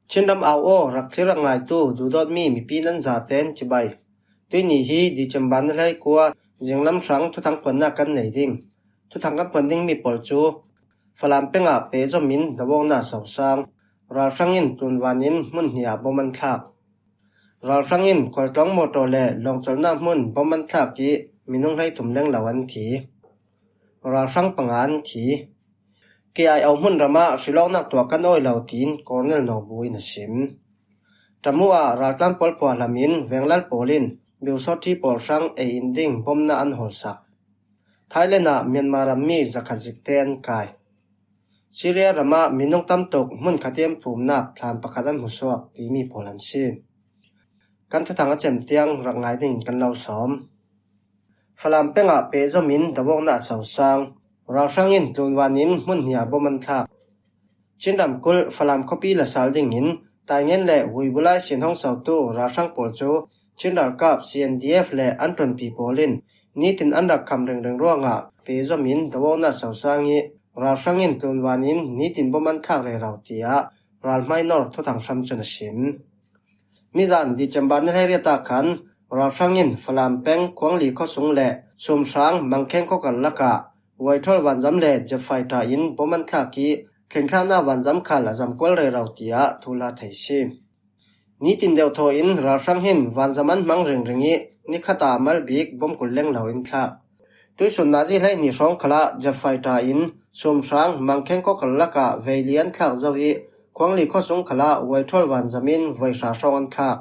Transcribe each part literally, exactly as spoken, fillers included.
Chin ram au aw, rak thlir rak ngaitu duhdawtmi mipi nan zaten cibai. Tuini hi December ni hleikua zinglam hrang thuthang phuanna kan nei ding. Thuthang kan phuan dingmi pawl cu Falam pengah pehzawmin dawawkna sosang, ralhrang in tlunvanin hmun hniah bom an thlak. Ralhrang in Khualtlawng mawtaw le lawngcawlhnak hmun bom an thlak ih minung hleithum lenglo an thi. Ralhrang panga an thi. K I O hmun ramah hrilawknak tuah kan awi lo, tiin Colonel Nawbu in a sim. Tamu ah raltlan pawl phuahlam in venglal pawl in Biusawṭhi pawl hrang ei in ding bomna an hawlsak. Thailand ah Myanmar rammi zakhat zikte an kai. Syria ramah minung tamtuk hmun khat in fumnak thlan pakhat an hmusuak timi pawl an si. Kan thuthang a cem tiang rak ngai dingin kan lo sawm. Falam pengah pehzawmin dawawkna a sosang, ralhrang in tlunvanin hmun hniah bom an thlak. Chin ramkulh Falam khuapi la sal dingin Taingen le Huibulai sin hong sotu ralhrang pawl cu Chin ralkap C N D F le an ṭuanpi pawl in nitin an rak kham ringring ruangah pehzawmin dawawkna sosang ih ralhrang in tlunvanin nitin bom an thlak rero, tiah ralhmai nor thuthang hram cun a sim. Mizan December ni hleiriat ah khan ralhrang in Falam peng Khuangli khuasung le Sumhrang Mangkheng khuakar lakah Waithol vanzam le jet fighter in bom an thlak ih thlingthlaknak vanzam khal a zamkual rero, tiah thuhla thei si. Nitin deuhthaw in ralhrang hin vanzam an hmang ringring ih nikhat ah mal bik bom kul lenglo in thlak. Tuisun nazi hleihnih hrawng khalah jet fighter in Sumhrang Mangkheng khuakar lakah veili an thlak zo ih Khuangli khuasung khalah Waithol vanzam in voi hra hrawng an thlak.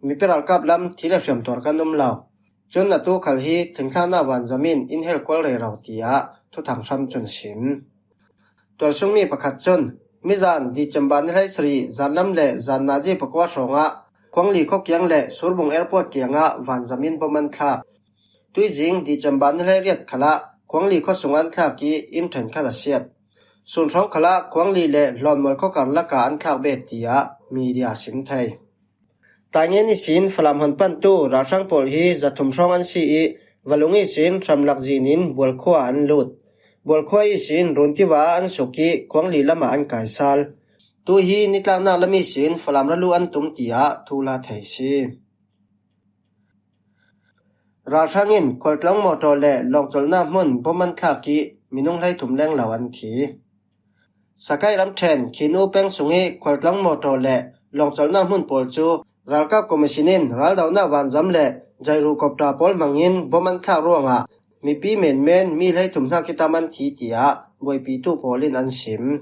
Mipi ralkap lam thi le hriamtuar kan um lo. Cun atu khal hi thlingthlaknak vanzam in in helkual rero, tiah thuthang hram cun a sim. Tualsungmi pakhat cun, mizan December ni hleisarih zanlam le zan nazi pakua hrawngah Khuangli khuakiang le Surbung Airport kiangah vanzam in bom an thlak. Tuizing December ni hleiriat khalah Khuangli khuasung an thlak ih inn ṭhenkhat a siat. Sun hrawng khalah Khuangli le Hlawnmual khuakar lakah an thlak bet, tiah media a sim thei. Taingen ihsin Falam hon pantu ralhrang pawl hi zathum hrawng an si ih, Valung ihsin hramlak zin in Bualkhua an lut. Bualkhua ihsin Runtiva an suk ih Khuangli lamah an kaisal. Tu hi nitlaknak lam ihsin Falam ralu an tum, tiah thuhla thei si. Ralhrang in Khualtlawng mawtaw le lawngcawlhnak hmun bom an thlak ih minung hleithum lenglo an thi. Sakai ramṭhen Khin U peng sungih Khualtlawng mawtaw le lawngcawlhnak hmun pawl cu ralkap commission in raldonak vanzam le jairu kopta pawl hmangin bom an thlak ruangah mipi menmen mi hleithum hnak hi tam an thi, tiah buaipitu pawl in an sim.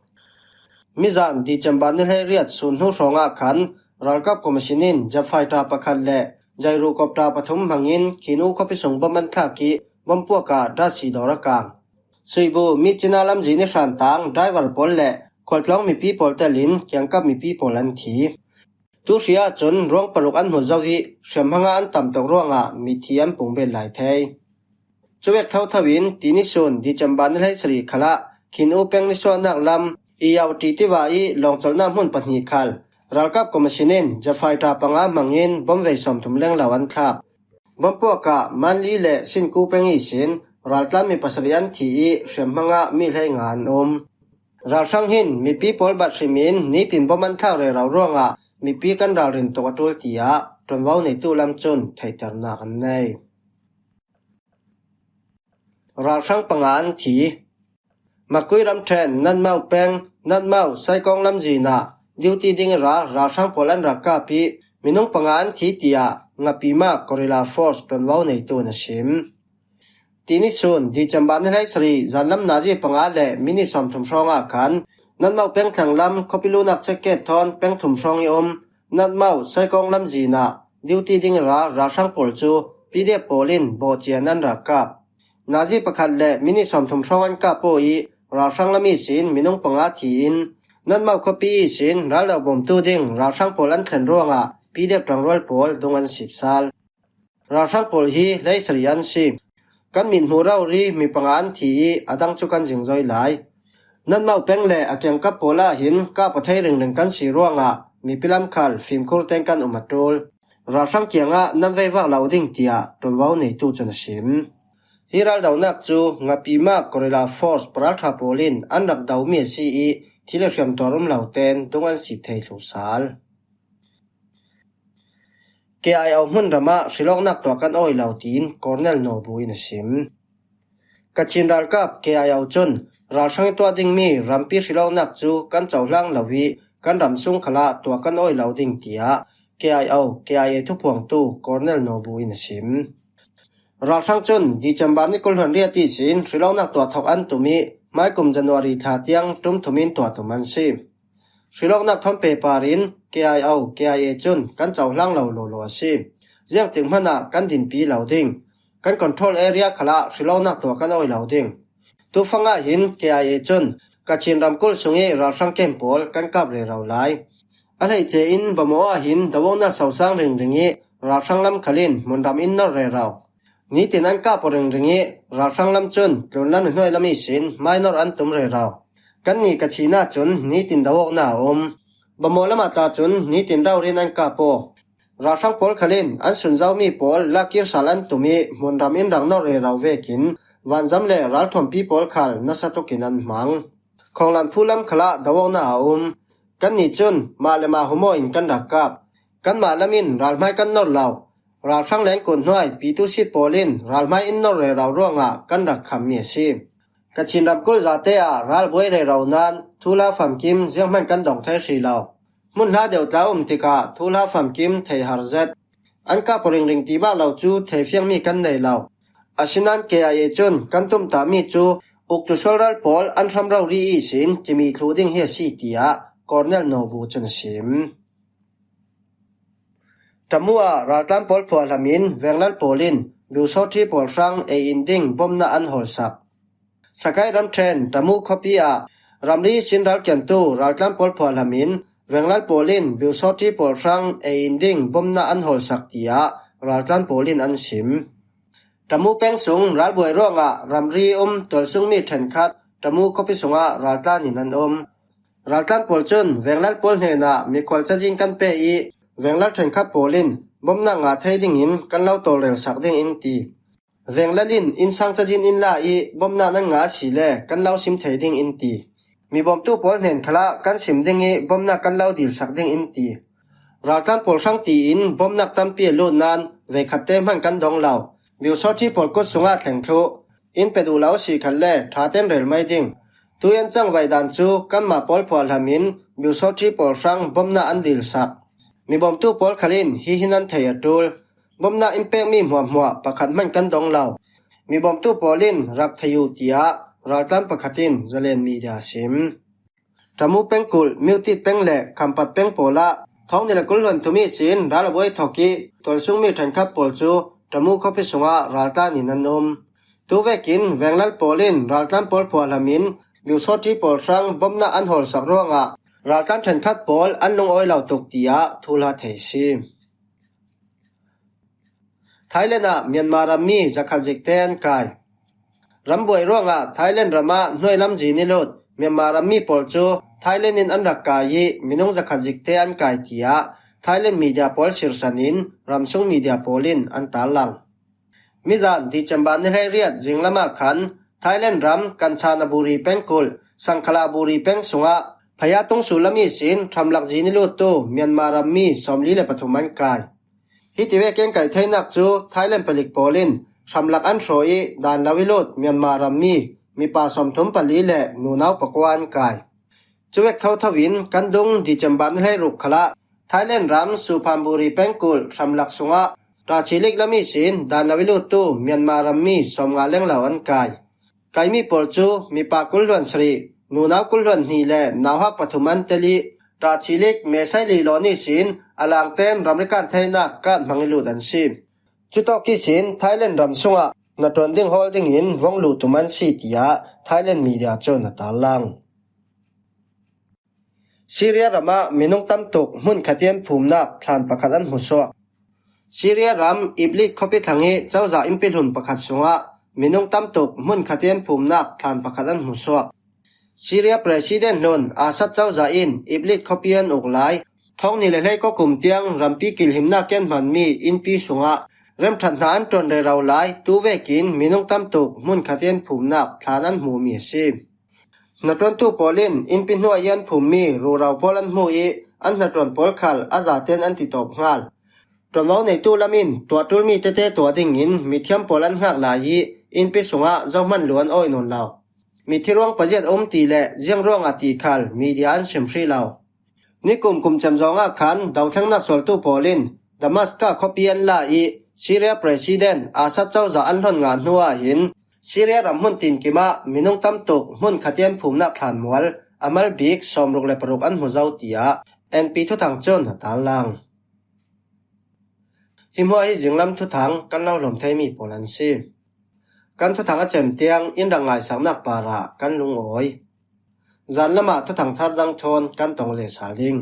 Mizan December ni hleiriat sun hnu hrawngah khan ralkap commission in jet fighter pakhat le jairu kopta pathum hmangin Khin U khuapi sung bom an thlak ih bompuak ah dasi dawr a kang. Suibu Mitchina lamzin ih hrantang driver pawl le Khualtlawng mipi pawl telin kiangkap mipi pawl an thi. Tu hri ahcun ruang paruk an hmu zo ih hriamhmang ah an tam tuk ruangah mithi an pung bet lai thei. Cuvek thotho in tini sun December ni hleisarih khalah Khin U peng nisuahnak lam Iyawti tiva ih lawngcawlhnak hmun pahnih khal ralkap commission in jet fighter panga hmangin bom vei sawmthum lenglo an thlak. Bompuak ah Manli le Sinku peng ihsin raltlan mi pasarih an thi ih hriamhmang ah mi hleinga an um. Ralhrang hin mipi pawl bat hrim in nitin bom an thlak rero ruangah mipi kan ralrin tuk a ṭul, tiah ṭuanvo neitu lam cun theihternak an nei. Ralhrang panga an thi. Makui ramṭhen Nanmau peng, Nanmau Saikawng lamzin ah duty ding ih ra ralhrang pawl an rak kap ih minung panga an thi, tiah Ngapimak Guerrilla Force ṭuanvo neitu in a sim. Tini sun December ni hleisarih zanlam nazi panga le minit sawmthum hrawngah khan Nanmau peng thlanglam khuapi lunak checkgate thawn peng thum hrawng ih um Nanmau Saikawng lamzin ah duty ding ih ra ralhrang pawl cu P D F pawl in bawhcian an rak kap. Nazi pakhat le minit sawmthum hrawng an kap aw ih ralhrang lam ihsin minung panga thi in Nanmau khuapi ihsin raldo bawmtu ding ralhrang pawl an thlen ruangah P D F ṭangrual pawl dung an sipsal. Ralhrang pawl hi hleisarih an si. Kan mithmuh rori mi panga an thi ih a dang cu kan zingzoi lai. Nanmau peng le a kiangkap pawl ah hin kap aw thei ringring kan si ruangah mipi lam khal fimkhur tein kan um a ṭul. Ralhrang kiangah nan veivak lo ding, tiah ṭuanvo neitu cun a sim. Hi raldonak cu Ngapimak Guerrilla Force paralṭha pawl in an rak domi a si ih thil a hriam tuar um lo ten dung an sip thei thluh sal. K I O hmun ramah hrilawknak tuah kan awi lo, tiin Colonel Nobu in a sim. Kachin ralkap K I O cun ralhrang i tuah dingmi rampi hrilawknak cu kan cohlang lo i kan ram sung khalah tuah kan awi lo ding, tiah K I O, K I A thuphuangtu Colonel Nobu in a sim. Ralhrang cun December ni kul hluan riat ihsin hrilawknak tuah thawk an tum i hmaikum January thla tiang ṭum thum in tuah tum an si. Hrilawknak thawn pehpar in K I O, K I A cun kan cohlang lo lawlaw a si. Ziangtik hmanah kan dinpi lo ding. Kan control area khalah hrilawknak tuah kan awi lo ding. Tufang ah hin K I A cun Kachin ramkulh sung i ralhrang kem pawl kan kap rero lai. A hleice in Bamaw ah hin doawknak sosang ringring i ralhrang lam khal in hmunram in nor rero. Nitin an kap aw ringring i ralhrang lam cun tlunlam hnuai lam ihsin hmainor an tum rero. Kannih Kachin ah cun nitin doawknak a um. Bamaw lamah tla cun nitin raurin an kap aw. Ralhrang pawl khal in an sunzomi pawl lakkir sal an tum i hmunram in rak nor rero vekin vanzam le ralthuampi pawl khal nasa tukin an hmang. Khawnglan phu lam khalah doawknak a um. Kannih cun mah le mah humaw in kan rak kap. Kanmah lam in ralhmai kan nor lo. Ralhrang lengkut hnuai pitu sit pawl in ralhmai in nor rero ruangah kan rak khammi a si. Kachin ramkulh zate ah ralbuai rero nan thuhla famkim zianghman kan dong thei hrih lo. Hmunhla deuh tla um tikah thuhla famkim thei har zet. An kap aw ringring ti mah lo cu theifiangmi kan nei lo. Asinain K I A cun kan tumtahmi cu uktu sualral pawl an hram rori ihsin cimi thluh ding hi a si, tiah Colonel Nobu cun a sim. Tamu ah raltlan pawl phuahlam in venglal pawl in Biusawṭhi pawl hrang ei in ding bomnak an hawlsak. Sakai ramṭhen Tamu khuapi ah ramri sin ralkiantu raltlan pawl phuahlam in venglal pawl in Biusawṭhi pawl hrang ei in ding bomnak an hawlsak, tiah raltlan pawl in an sim. Tamu peng sung ralbuai ruangah ramri um tualsungmi ṭhenkhat Tamu khuapi sungah raltlan in an um. Raltlan pawl cun venglal pawl hnenah mikhual cazin kan pe i venglal ṭhenkhat pawl in bomnak ngah thei dingin kan lo tawlrelsak ding in ti. Venglal in innsang cazin in la i bomnak nan ngah asile kan lo sim thei ding in ti. Mibawmtu pawl hnen khalah kan sim ding i bomnak kan lo dilsak ding in ti. Raltlan pawl hrang tiin bomnak tampi a lut nan veikhatte hman kan dong lo. Biusawṭhi pawl kut sungah thleng thluh. In pe duh lo si khat le ṭha ten rel mai ding. Tui an cangvaih dan cu kanmah pawl phuahlam in Biusawṭhi pawl hrang bomnak an dilsak. Mibawmtu pawl khal in hihi nan theih a ṭul. Bomnak in pekmi hmuahhmuah pakhat hman kan dong lo. Mibawmtu pawl in rak thei uh, tiah raltlan pakhat in Zalen Media a sim. Tamu pengkulh, Myotit peng le Khampat peng pawl ah thawng ni le kul hluan thum ihsin ral a buai thawk i tualsungmi ṭhenkhat pawl cu Tamu khuapi sungah raltlan in an um. Tuvekin venglal pawl in raltlan pawl phuahlam in Biusawṭi pawl hrang bomnak an hawlsak ruangah raltlan ṭhenkhat pawl an lungawi lo tuk, tiah thuhla thei a si. Thailand ah Myanmar rammi zakhat zikte an kai. Rambuai ruangah Thailand ramah hnuailam zin i lut Myanmar rammi pawl cu Thailand in an rak kai i minung zakhat zikte an kai, tiah Thailand media pawl sirsan in ramsung media pawl in an tarlang. Mizan December ni hleiriat zinglam ah khan Thailand ram Kanchanaburi pengkulh Sangkhalaburi peng sungah phaya tungsu lam ihsin hramlak zin i luttu Myanmar rammi sawmli le pathum an kai. Hiti vekin kaih theinak cu Thailand palik pawl in hramlak an hrawh i dan lo i lut Myanmar rammi mipa sawmthum pali le nunau pakua an kai. Cuvek thotho in kan dung December ni hleiruk khalah Thailand ram Suphanburi pengkulh hramlak sungah ṭachilik lam ihsin dan lo i luttu Myanmar rammi sawmnga lenglo an kai. Kaimi pawl cu mipa kul hluan sarih, nunau kul hluan hnih le nauhak pathum an tel i ṭachilik mesai lilawn ihsin a langten ramri kan theinak kan hmang i lut an si. Cutawk ihsin Thailand ram sungah hnaṭuan ding hawl dingin vong luh tum an si, tiah Thailand media cun a tarlang. Syria ramah minung tamtuk hmun khatin phumnak thlan pakhat an hmusuak. Syria ram Iblis khuapi thlang i cozah innpi hlun pakhat sungah minung tamtuk hmun khatin phumnak thlan pakhat an hmusuak. Syria President hlun Assad cozah in Iblis khuapi an uk lai. Thawng hnih le hleikua kum tiang rampi kilhimnak ken hmanmi innpi sungah remṭhat hna an ṭuan rero lai. Tuvekin minung tamtuk hmun khatin phumnak thlan an hmuhmi a si. Hnaṭuantu pawl in innpi hnuai an phummi rurau pawl an hmu i an hnaṭuan pawl khal a zaten an titawp nghal. Ṭuanvo neitu lam in tuahṭul mi tete tuah dingin mithiam pawl an nghak lai i innpi sungah zohman lu an awi nawn lo. Mithi ruang paziat a um ti le ziang ruangah ti khal media an sim hrih lo. Nikum kum cem zawngah khan dothlengnak sualtu pawl in Damascus khuapi an la i Syria President Assad cozah an hlawn ngah hnuah hin Syria ram hmun tinkimah minung tamtuk hmun khatin phumnak thlanmual a mal bik sawmruk le paruk an hmu zo, tiah N P thuthang cun a tarlang. Hi hmuah hi zinglam thuthang kan lo hlawm theimi pawl an si. Kan thuthang a cem tiang in rak ngaisaknak parah kan lungawi. Zan lamah thuthang thar dang thawn kan tong leh sal ding.